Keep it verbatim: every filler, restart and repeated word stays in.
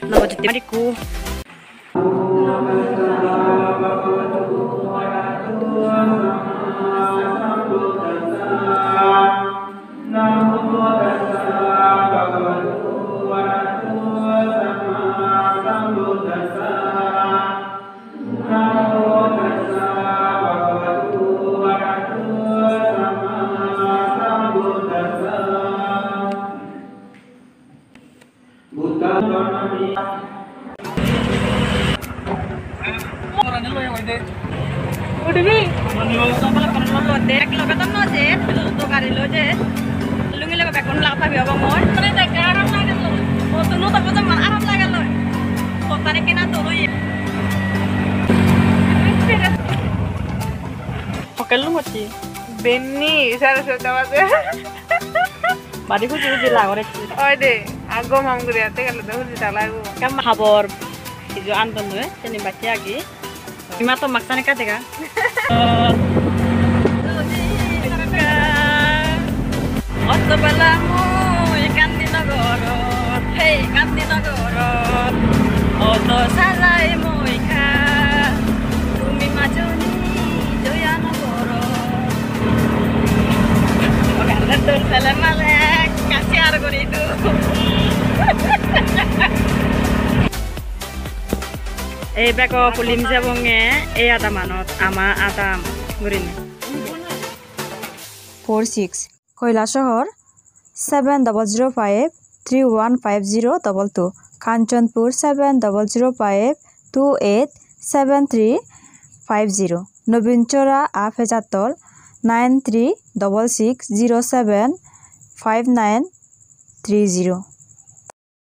Namo ditti mari ekku. Udhibi? Ek loge to no je, dudu gari loi je. Lungi loge bekkun lak pabi obo mui. Mane dekka aram lagelo. Mottun no tabo to mar aram lagelo. Pottani kena dol oye. Hokel lungocche. Benni, sare sota baje. Bari huji huji lagor ekku. Oi de, a gom ham guri atte gele do huji ta lagu. Ekkan habor, hiju andon noi, seni bacche agi. Ima to maksan ekka dega. Otto bela mui kandi nw gorot, hei kandi nw gorot. Otto sajai mui kha, tumi majoni joya nw gorot. Oganne tor sele male ekka share guri du. Ei bego pulim jebonge ei adamanot ama adam gurinei. Four six. Kailasahar seven double zero five three one five zero double two, Kanchanpur seven double zero five two eight seven three five zero, Nobinchora A Pecharthal nine three double six zero seven five nine three zero.